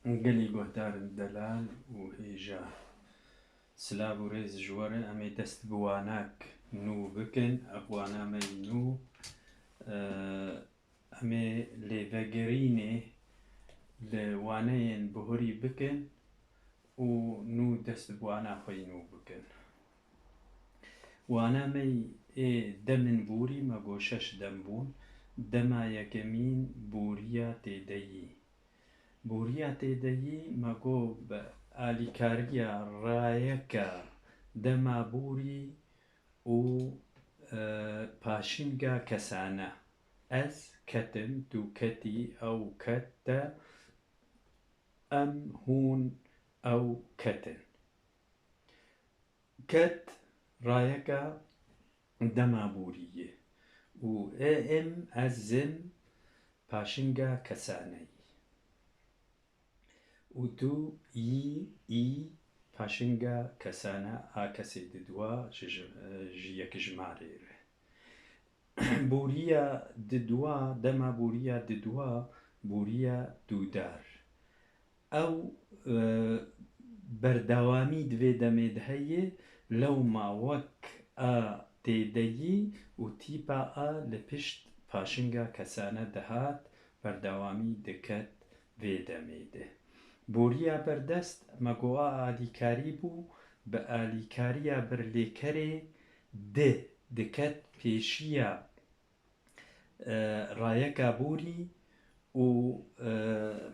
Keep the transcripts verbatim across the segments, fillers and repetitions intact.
Gelî guhdarên delal û hêja, silav û rêz ji we re. Em ê dest bi wanek nû bikin. Ev wana me yî nû, e, em ê lêvegerînê li waneyên bihurî bikin û nû dest bi wana xwe yî nû bikin. Wana me yê demên borî, me got şeş dem bûn. Dema yekemîn, boriya têdeyî. Boriya têdeyî, me got bi alîkariya rayeka dema borî û, e, paşînga kesane. Ez ketim, tu ketî, ew ket, te, em, hûn, ew ketin. Ket rayeka dema borî ye û ê, em, ez, zim paşinga kesaneyî û tu, yî, î paşinga kesane a kesê diduwa ji, ji, ji yekjimarê re. Boriya diduwa, dema boriya diduwa, boriya dûdar. Ew, e, berdewamî di vê demê de heye, lewma wek a têdeyî û tîpa a li pişt paşinga kesane dihat, berdewamî diket vê demê de. Boriya berdest, me got a alîkarî bû, bi alîkariya berlêkerê di diket pêşiya, e, rayeka borî û, e,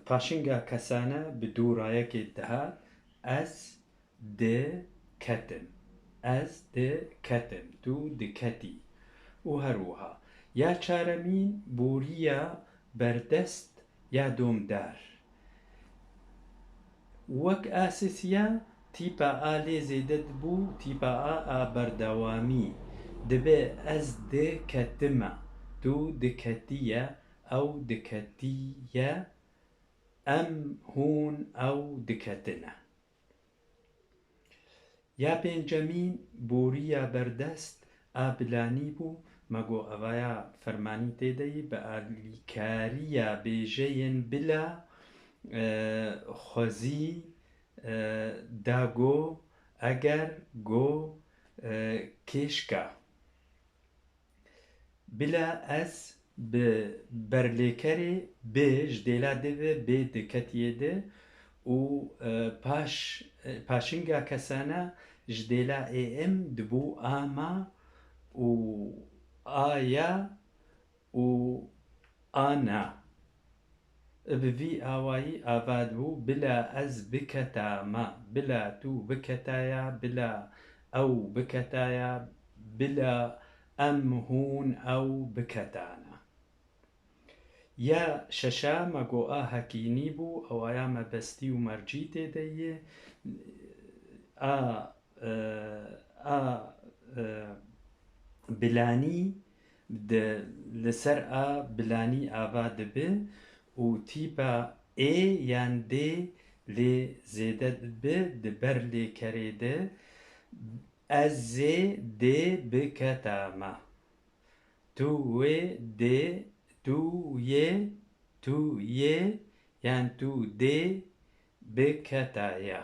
paşinga kesane bi dû rayekê dihat, ez diketim, ez diketim, tu diketî û her wiha. Ya çaremîn, boriya berdest ya domdar. Wek a sisiya, tîpa a lê zêde dibû, tîpa a a berdewamî dibe, ez diketima, tu diketiye, ew diketiye, em, hûn, ew diketine. Ya pêncemîn, boriya berdest a bilanî bû. Me got, evaya fermanî tê de yî, bi alîkariya bêjeyên bila, e, xwezî, e, dago, eger, go, e, kêşka. Bila ez bi berlêkerê bi ji dêla di ve bê diketiyê de û, e, paş, e, paşinga kesane ji dêla ê em dibû ama û aya û ana. Bi vî awayî ava dibû, bila ez biketama, bila tu biketaya, bila ew biketaya, bila em, hûn, ew biketana. Ya şeşa me got a hekînî bû, ewaya mebestî û mercî tê de ye. A, e, a, e, bilanî di, li ser a bilanî ava dibe û tîpa ê yan dê lê zêde dibe di berlêkerê de, ez zê dê biketama. Tu wê dê, tu yê, tu yê, yan tu dê biketaya.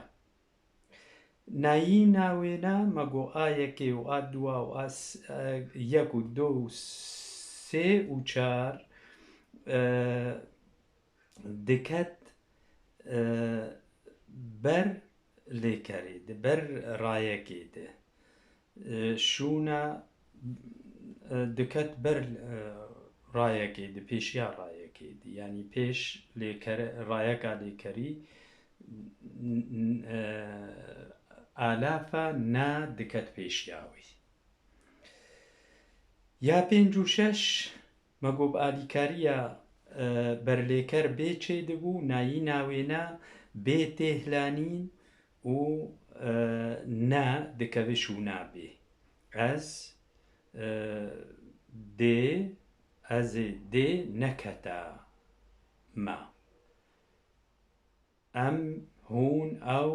Nayîna wêne me got a yekê û a duwa û a s-, e, yek û du û sê û çar, e, diket, e, ber lêkerê de, ber rayekê de. E, şûna, e, diket ber, e, rayekê de, pêşiya rayekê de. Yanî pêş lêkere, rayeka lêkerî, n-, n-, e, alafa na diket pêşiya wî. Ya pênc û şeş, me got bi alîkariya, e, berlêker bê çêdibû, nayîna wêne bê tê hilanîn û, e, ne dikeve şûna bê. Ez, e, dê, ez ê dê neketa me. Em, hûn, ew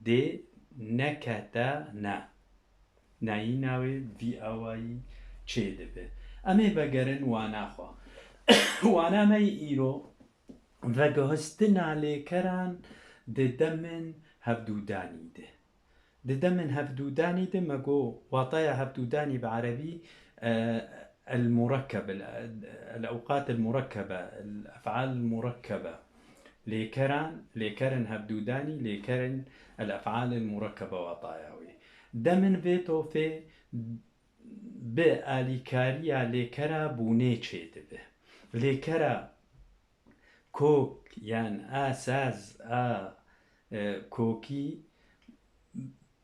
dê neketene. Nayîna wê vî awayî çêdibe. Em ê vegerin wana xwe. Wana me yî îro veguhestina lêkeran di demên hevdûdanî de. Di demên hevdûdanî de me got, wataya hevdûdanî bi erebî, e, el-murekkeb, el-, el-ewqat el-murekkebe, el-ef'al el-murekkebe. Lêkeran, lêkerên hevdûdanî, lêkerên el-ef'alê murekkebe wataya wê. Demên vê tofê bi alîkariya lêkera bûnê çêdibe. Lêkera kok yan a saz a, e, kokî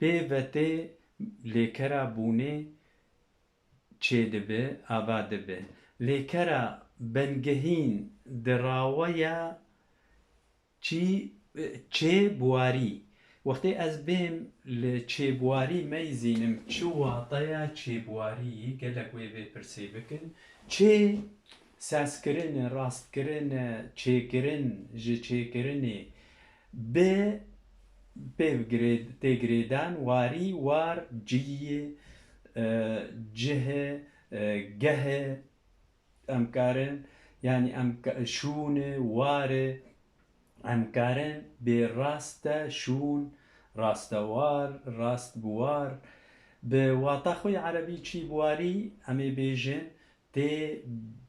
pê ve tê lêkera bûnê çêdibe, ava dibe. Lêkera bengehîn di raweya çî, çê buwarî. Wextê ez bêm li çêbuwarî meyzînim, çi wateya çêbuwarî, gelek wê vê pirsê bikin. Çê sazkirin e, rastkirin e, çêkirin, ji çêkirinê. Bi pêv girê-, tê girêdan, warî, war, ciyî, e, cih e, e, geh e. Em karin, yanî em ka-, şûn e, war e. Em karin bê raste, şûn, rastewar, rastbiwar. Bi wata xwe ya erebî çî buwarî, em ê bêjin, tê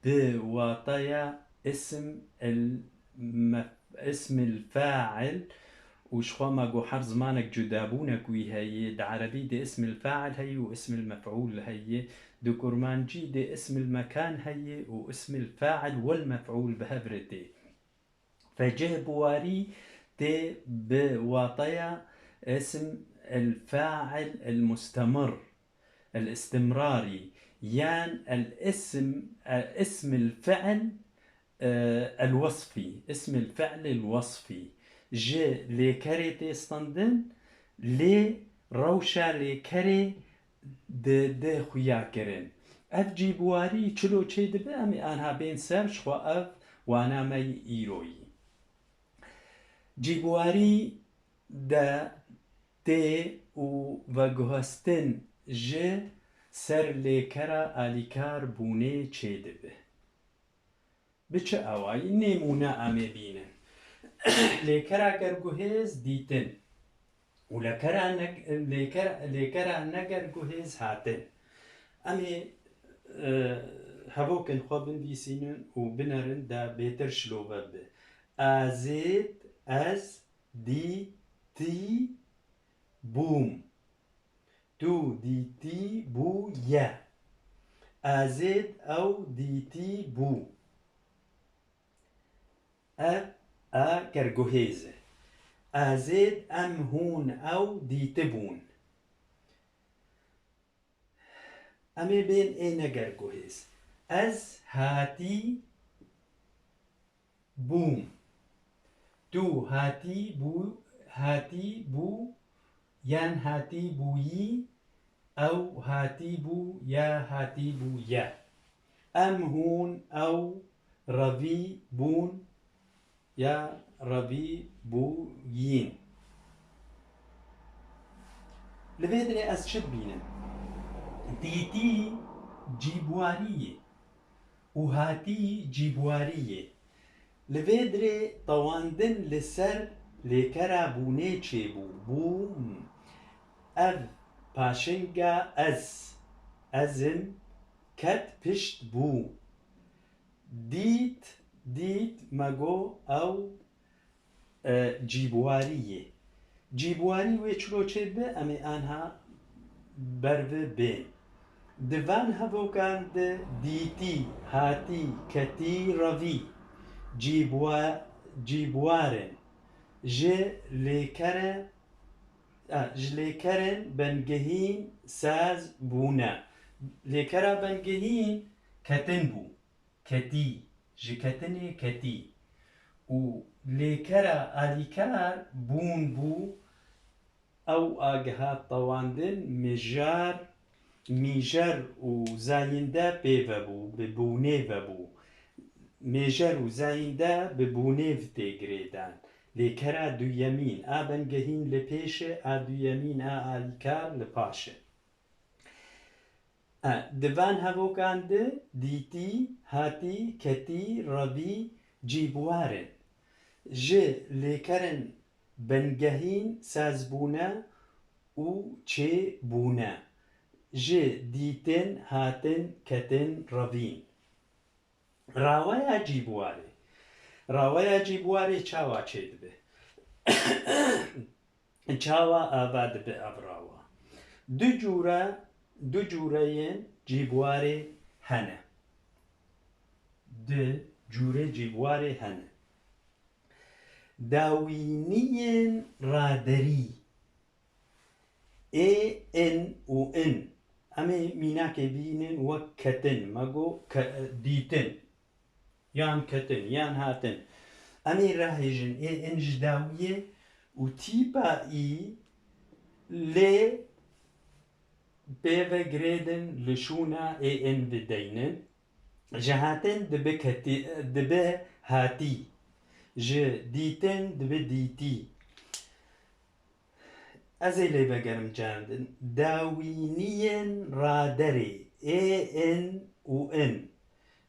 bi wataya ism el mef-, ism el fail û ji xwe me got her zimanek cudabûnek wî heye. Di erebî de ism el fail heye û ism el mef'ul heye. Di kurmancî de ism el mekan heye û ism el fail wel mef'ul bi hev re tê. Vecih buwarî tê bi wataya ism el fail el mustemir, el istimrarî, yan el ism, el ism el fiil, e, el wesfî, ism el fiil el wesfî. Ji lêkerê tê standin, lê rewşa lêkerê di, di xuya kirin. Ev cîbuwarî çilo çêdibe, em ê anha bên ser, ji xwe ev wana me yî îroyî. Cîbuwarî de tê û veguhestin ji ser lêkera alîkar bûnê çêdibe. Bi çi awayî? Nêmûne em ê bînin. Lêkera gerguhêz dîtin û lekera ne-, lêker-, lêkera negerguhêz hatin. Em ê, e, hevokin xwe binivîsînin û binerin de bêtir şilove bibe. Azêd, ez, dî, tî, bûm. Tu dîtî bû ye. Azêd ew dîtî bû. Ev a gerguhêz e. Azêd em hûn ew dîtibûn. Em ê bên ê negerguhêz. Ez hatî bûm. Tu hatî bû, hatî bû, yan hatî bûyî, ew hatî bû, ya hatî bûye. Em hûn, ew revî bûn, ya revî bûyîn. Li vê dirê ez çi dibînim? Dîtî cîbuwarî ye û hatî cîbuwarî ye. Li vê dirê tewandin li ser lêkera bûnê çêbû. Bûm. Ev paşinga ez, ez im, ket pişt bû. Dît, dît, me got ew, e, cîbuwarî ye. Cîbuwarî wê çilo çêdibe, em ê anha ber vi bên. Di van hevokan de dîtî, hatî, ketî, revî. Cîbuwa-, cîbuwarên ji lêkere, a, ji lêkerên bengehîn saz bûne. Lêkera bengehîn ketin bû. Ketî, ji ketinê ketî. Û lêkera alîkar bûn bû, ew a gihat tewandin mijar, mîjer û zayînde pê ve bû, bi bûnê ve bû. Mêjer û zayînde bi bûnê tê girêdan. Lêkera duyemîn, a bengehîn li pêş e, a duyemîn, a alîkar li paş e. E, di van hevokan de dîtî, hatî, ketî, revî, cîbuwarên. Ji lêkerin bingehîn sazbûne û çêbûne. Ji dîtin, hatin, ketin, revîn. Raweya cîbwarê. Raweya cîbwarê çawa çêdibe? Çawa ava dibe ev rawa? Du cûre, du cûreyên cîbwarê hene. Du cûrê cîbwarê hene. Dawîniyên raderî. Ê, in û in. Em ê mînakê bînin wek ketin, me got ke-, dîtin. Yan ketin, yan hatin. Em ê rahêjin ê, in ji dawiyê û tîpa î lê pê ve girêdin li şûna ê, in bideynin. Ji hatin dibe ketî, dibe hatî. Ji dîtin dibe dîtî. Ez ê lê vegerim carindin. Dawîniyên raderê ê, in û in.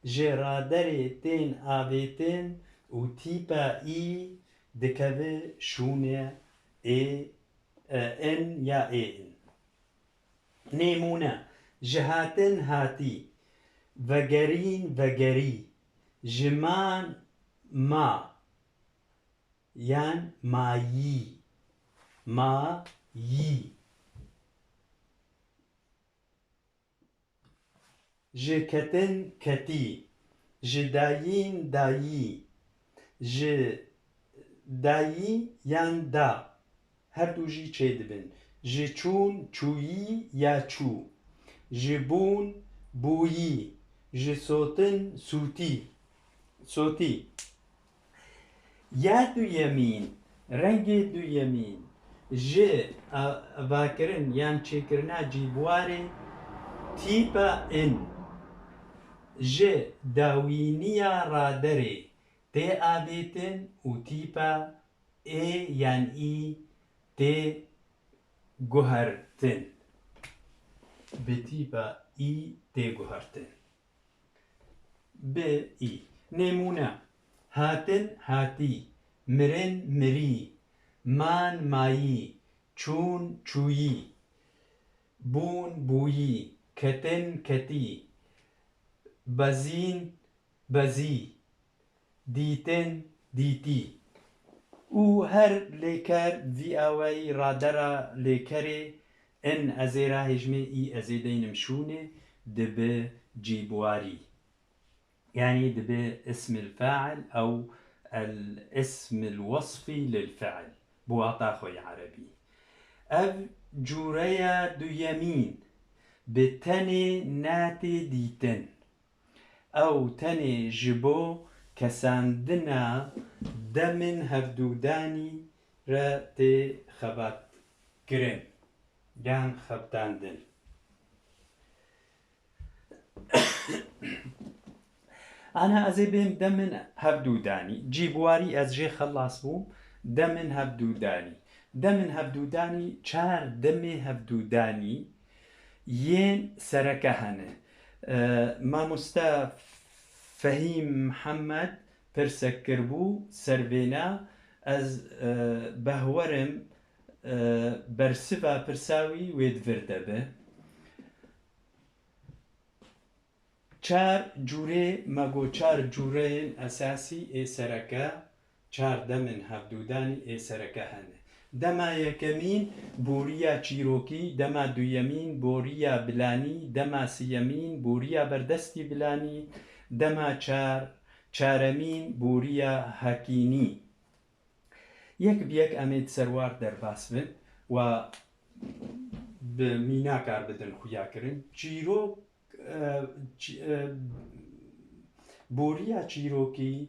Ji raderê tên avêtin û tîpa î dikeve şûnê ê, e, in ya ê, in. Nêmûne, ji hatin hatî, vegerîn vegerî, ji man ma, yan mayî, ma yî. Ji ketin ketî, ji dayîn dayî, ji dayî yan da, her du jî çêdibin. Ji çûn çûyî ya çû, ji bûn bûyî, ji sotin sûtî, sotî. Ya duyemîn, rengê duyemîn ji a-, avakirin yan çêkirina cîbwarê tîpa in ji dawîniya raderê tê avêtin û tîpa ê yan î tê guhertin. Bi tîpa î tê guhertin. Bi î. Nêmûne, hatin, hatî, mirin, mirî, man, mayî, çûn, çûyî, bûn, bûyî, ketin, ketî, bezîn, bezî, dîtin, dîtî. Û her lêker vî awayî radera lêkerê in ez ê rahêjmê î ez ê deynim şûnê dibe cîbwarî. Yanî dibe ismil fail ew el ismil wasfî lil fiil. Bi wata xwe yê erebî. Ev cûreya duyemîn bi tenê natê dîtin. Ew tenê ji bo kesandina demên hevdûdanî re tê xebatkirin yan xebitandin. Ana ez ê bêm demên hevdûdanî. Cîbwarî ez jê xelas bûm. Demên hevdûdanî. Demên hevdûdanî çar demê hevdûdanî yên sereke hene. E, mamoste Fehîm Mihemed pirsek kiribû ser vêna, ez, e, behwerim, e, bersiva pirsa wî wê di vir de be. Çar cûrê, me got çar cûreyên esasî ê sereke, çar demên hevdûdanî ê sereke hene. Dema yekemîn boriya çîrokî, dema duyemîn boriya bilanî, dema siyemîn boriya berdestî bilanî, dema çar, çaremîn boriya hekînî. Yek bi yek em ê di ser war derbas bin, wa bi mîna kar bidin xuya kirin. Çîrok, e, çî-, e, boriya çîrokî,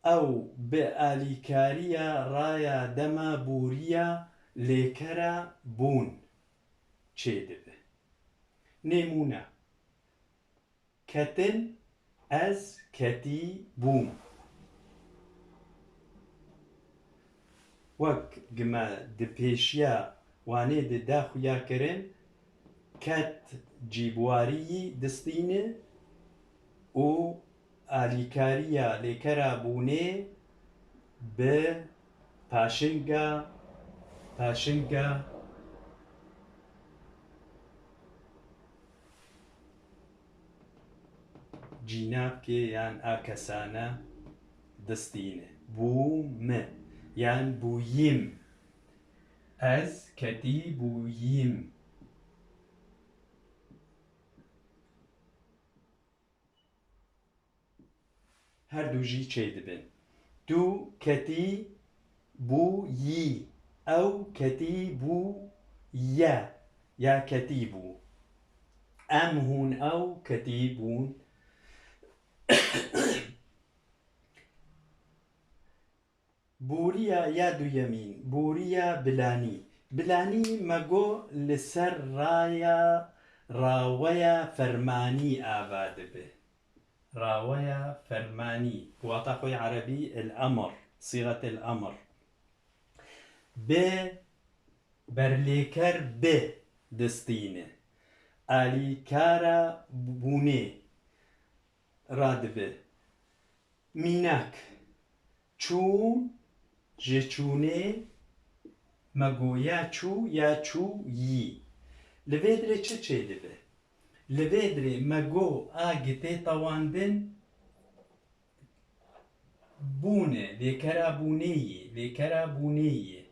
ew bi alîkariya raya dema boriya lêkera bûn çêdibe. Nêmûne, ketin, ez ketî bûm. Wek gi me di pêşiya wanê de da xuya kirin, ket cîbwariyî distîne û alîkariya lêkera bûnê Bi paşinga, paşinga cînavkê yan a kesane distîne. Bû mi yan bûyîm. Ez ketî bûyîm. Her du jî çêdibin. Tu ketî bû yî, ew ketî bû ye, ya ketî bû. Em hûn ew ketî bûn. Bûriya ya duyemîn, bûriya bilanî. Bilanî me got li ser raya, raweya fermanî ava dibe. Raweya fermanî, wata xwe yê erebî el-emr, sîxet el-emr. Bi berlêker bi distîne. Alîkara bûnê radibe. Mînak, çûn, ji çûnê me got ya çû ya çû yî. Li vê dirê çi çêdibe? Li vê dirê me got a gi tê tewandin bûne, lêkera bûnê yê, lêkera bûnê yê.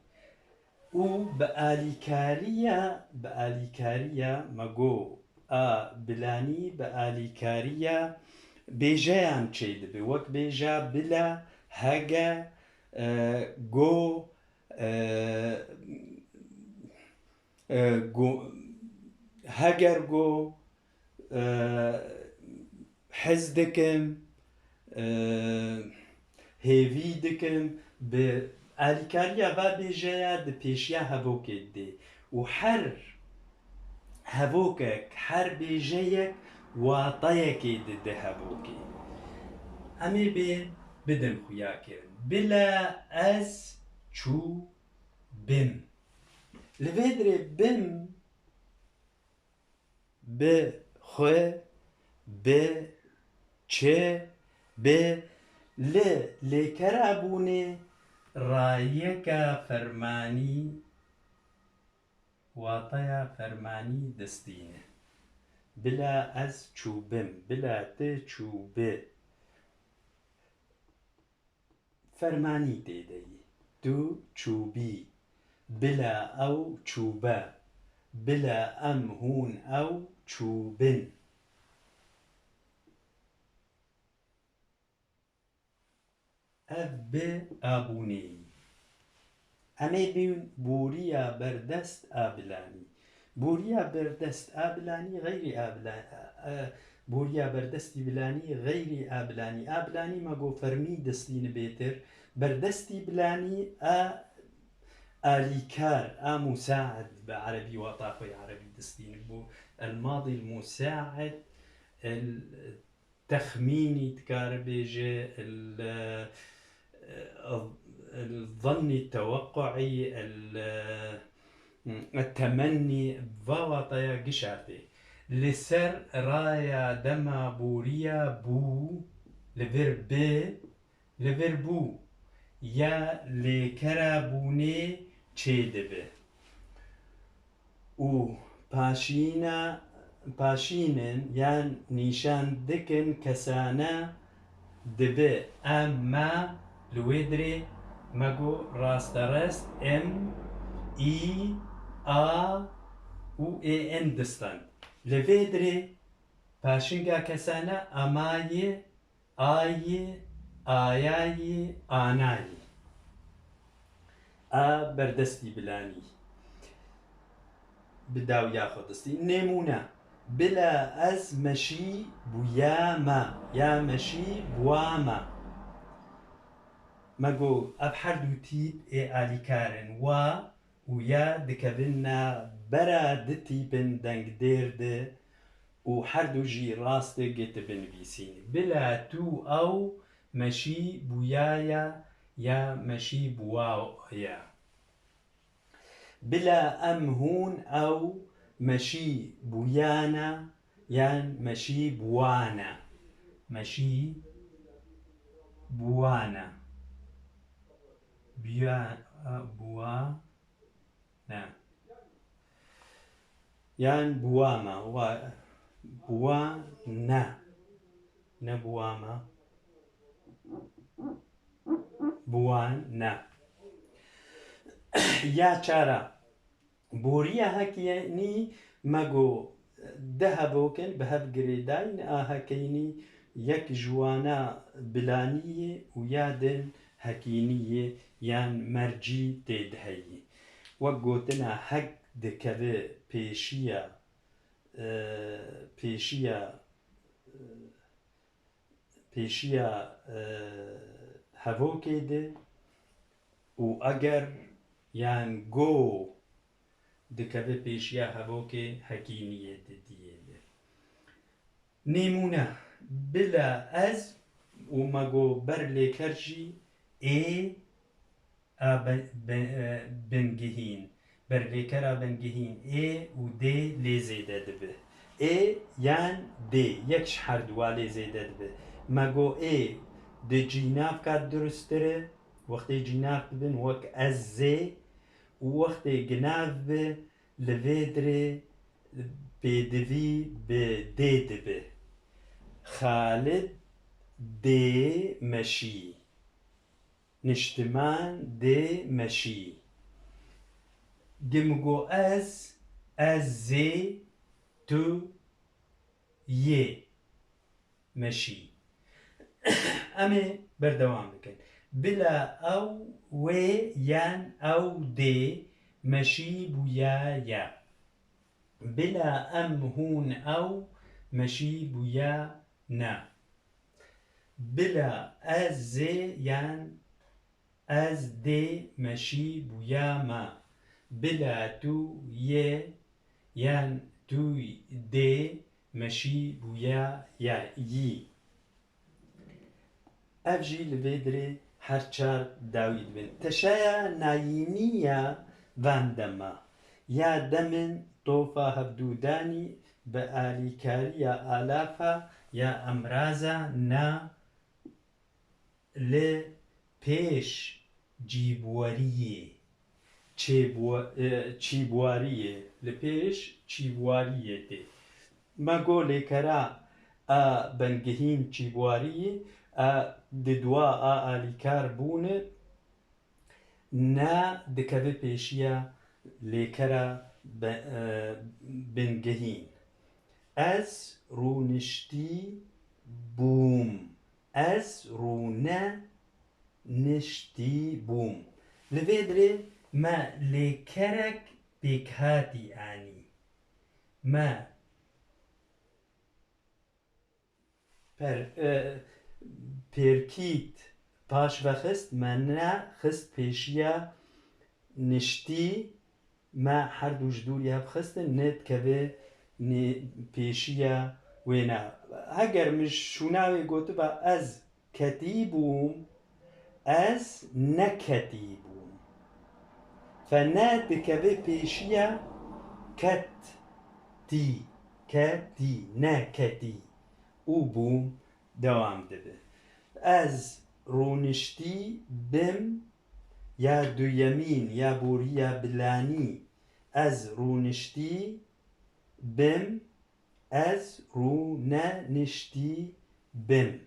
Û bi alîkariya, bi alîkariya me got a bilanî, bi alîkariya bêjeyan çêdibe. Wek bêja bila, hege, e, go, e, e, go, heger go, e, hez dikim, e, hêvî dikim, bi alîkariya va bêjeya di pêşiya hevokê didê û her hevokek, her bêjeyek wateyekê dide hevokê. Em ê bên bidin xuyakirin. Bila ez çû bim. Li vê dirê bim, bi xwe, bi çi, bi li lêkera bûnê rayeka fermanî, wateya fermanî distîne. Bila ez çûbim, bila tu çûbi. Fermanî tê de yî. Tu çûbî. Bila ew çûbe. Bila em hûn ew çûbin. Ev bi a bûnê yî. Em ê bîn bûriya berdest a bilanî. Bûriya berdest a bilanî xeyrî a bila-, e, bûriya berdestî bilanî xeyrî a bilanî. A bilanî me got fermî distîne bêtir. Berdestî bilanî a alîkar, a musaid bi erebî, wata xwe yê erebî distîne. Bû el madî el musaid, el texmînî dikare bêje, el, el zannî teweqquî, el, el temennî, va wataya gişa tê. Li ser raya dema bûriya bû, li vir bi, li vir bû, ya lêkera bûnê çêdibe. Û paşîna, paşînin yan nîşan dikin kesane dibe. Em, me, li wê dirê me got rasterast, em, î, a û ê en distan. Li vê dirê paşinga kesane amayê, ayî, ayayî, anayî. A berdestî bilanî. Bi dawiya xwe distî. Nêmûne. Bila ez meşî bûyame ya meşî bûwame. Me got, ev her du tîp ê alîkar in. Wa û ya dikevin navbera du tîpên dengdêr de û her du jî rast gotibin nivîsîn. Bila tu ew meşî bûyaya ya meşî bûwaya. Bila em hûn ew meşî bûyane yan meşî bûwane. Meşî bûwane. Buya, buwa, ne. Yan buwa me, wa, buwa ne. Ne buwa me. Buwa ne. Ya çara. Boriya hekînî me got, du hevok in bi hev girêdayîn, a hekînî yek ji wana bilanî ye û ya din hekînî ye yan mercî tê de heye. Wek gotina hek dikeve pêşiya, e, pêşiya, e, pêşiya, e, hevokê de û eger yan go dikeve pêşiya hevokê hekîniyê didiyê de. Nîmûne, bila ez û me got ber lêker jî ê a be-, be-, e, bingihîn, berlêkera bingihîn ê û dê lê zêde dibe. Ê yan dê, yek ji her duwa lê zêde dibe. Me got ê di cînavka dirustir e, wextê cînav dibin wek ez zê û wextê ginav bi li vê dirê pêdivî bi dê dibe. Xalid dê meşî. Niştiman dê meşî. Gi min got ez, ez zê, tu yê meşî. Em ê berdewam bikin. Bila ew, wê yan ew dê meşî bûya ya. Bila em, hûn, ew meşî bûya ne. Bila ez zê yan ez dê meşî bûya me. Bila tu yê yan tu dê meşî bûya ya, yî. Ev jî li vê dirê her çar dawî dibin. Teşeya nayînî ya van dema, ya demin tofa hevdûdanî bi alîkariya alafa ya emraza na li pêş cîbuwariyê, çêbuwa-, e, çîbuwariyê, li pêş çîbuwariyê tê. Me got lêkera a bengihîn çîbuwariyê, a di dua a alîkar bûne, ne dikeve pêşiya lêkera be-, e, bingihîn. Ez rûniştî bûm. Ez rûne niştî bûm. Li vê dirê me lêkerek pêkhatî anî. Me per-, e, pêrkît paş vexist, me nexist pêşiya niştî, me her du ji dûrî hev xistin, nêdikeve nê-, pêşiya wêna. Heger min şûna wê gotiba ez ketî bûm, ez neketî bûm. Fe ne dikeve pêşiya ket, tî, ketî, neketî û bûm dewam dibe. Ez rûniştî bim ya duyemîn ya boriya bilanî. Ez rûniştî bim, ez rûneniştî bim.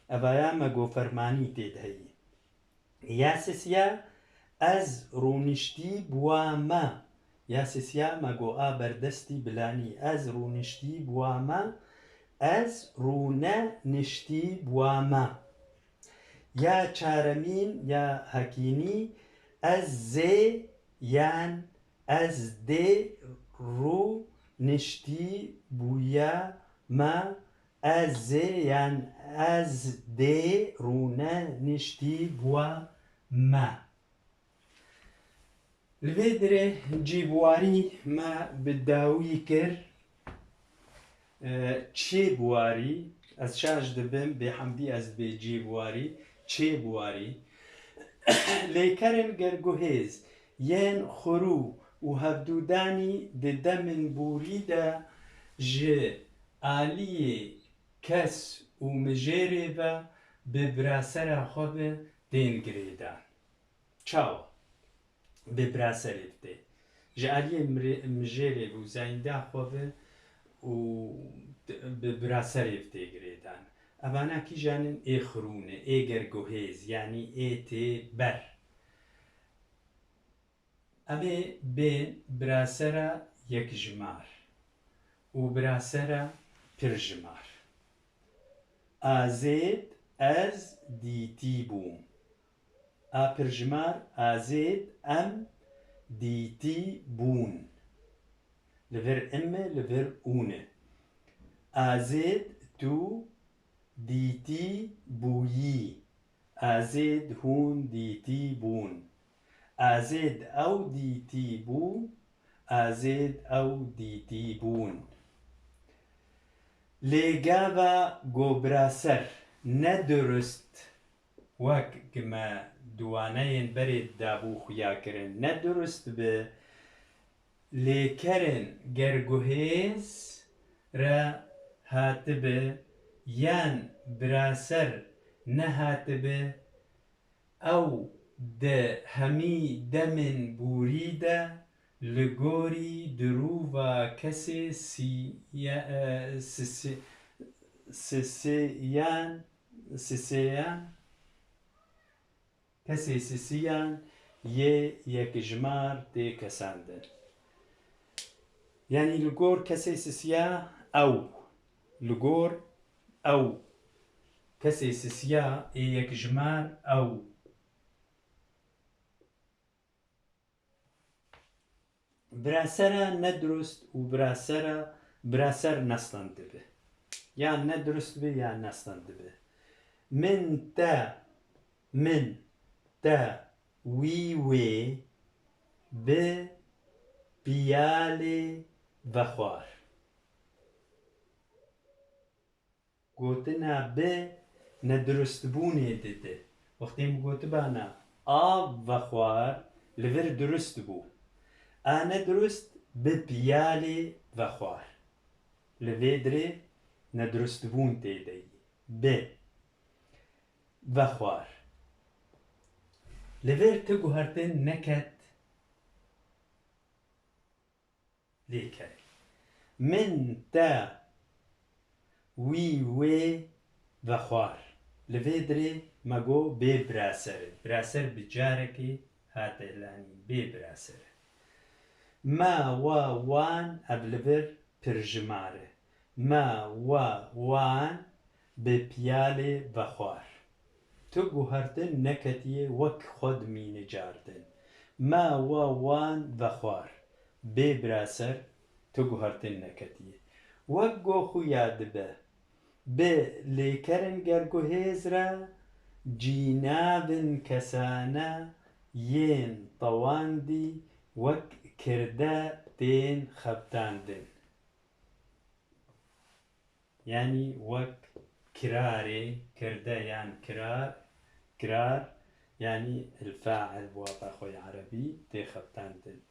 Evaya me got fermanî tê de heye. Ya sisiya, ez rûniştî bûa me. Ya sisiya me got a berdestî bilanî. Ez rûniştî bûa me. Ez rûneniştî bûa me. Ya çaremîn ya hekînî, ez zê yan ez dê rûniştî bûya me, ez zê yan ez dê rûneniştî bûa me. Li vê dirê cîbuwarî me bi dawî kir. E, çêbuwarî, ez şaş dibim, bêhemdî ez dibê cêbuwarî, çêbuwarî. Lêkerên gerguhêz yên xurû û hevdûdanî di demên borî de ji aliyê kes û mijêrê ve bi birasera xwe ve tên girêdan. Çawa? Bi biraserê bi tê. Ji aliyê mirê-, mijêrê bi û zayînda xwe bi û bi biraserê bi tê girêdan. Evana kîjan in? Ê xirûn e, ê gerguhêz, yanî ê tê ber. Em ê bên birasera yekjimar û birasera pirjimar. Azêd ez dîtî bûm. A pirjimar, azêd em dîtî bûn. Li vir im e, li vir ûn e. Azêd tu dîtî bûyî. Azêd hûn dîtî bûn. Azêd ew dîtî bû. Azêd ew dîtî bûn. Lê gava go biraser ne durust, wek ki me di waneyên berê dabû xuya kirin, ne durust bi lêkerên gerguhêz re hatibi yan biraser nehatibi, ew di hemî demên borî de li gorî dirûva kesê sî-, e, sisi-, sisiyan, sisiyan, kesê sisiyan yê yekjimar tê kesandin. Yanî li gor kesê sisiya ew, li gor ew, kesê sisiya ê yekjimar ew. Birasera nedurust û birasera, biraser nestan dibe. Ya nedurust bi ya nestan dibe. Min te, min te wî wê bi piyalê vexwar. Gotina bi nedurustbûnê dide. Wextê min gotibana av vexwar, li vir durust bû. A nedurust bi piyalê vexwar. Li vê dirê nedurustbûn tê de yî. Bi vexwar. Li vir ti guhertin neket. Lêkerê. Min te wî wê vexwar. Li vê dirê me got bê biraser e. Biraser bi carekê hate hilanîn. Bê biraser e. Me, we, wan, ev li vir pirjimar e. Me, we, wan bi piyalê vexwar. Tu guhertin neketiye wek xwe dimîne cardin. Me, we, wan vexwar. Bê biraser tu guhertin neketiye. Wek go xuya dibe, bi lêkerên gerguhêz re cînavin kesane yên tewandî wek kirde tên xebitandin. Yanî wek kirarê, kirde yan kirar, kirar, yanî el-fail bi wata xwe yê erebî, tê xebitandin.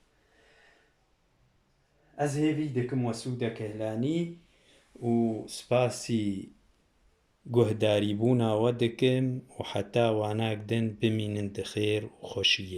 Ez hêvî dikim we sûde kehlanî û spasî guhdarîbûna we dikim û heta wanak din bimînin di xêr û xweşiyê.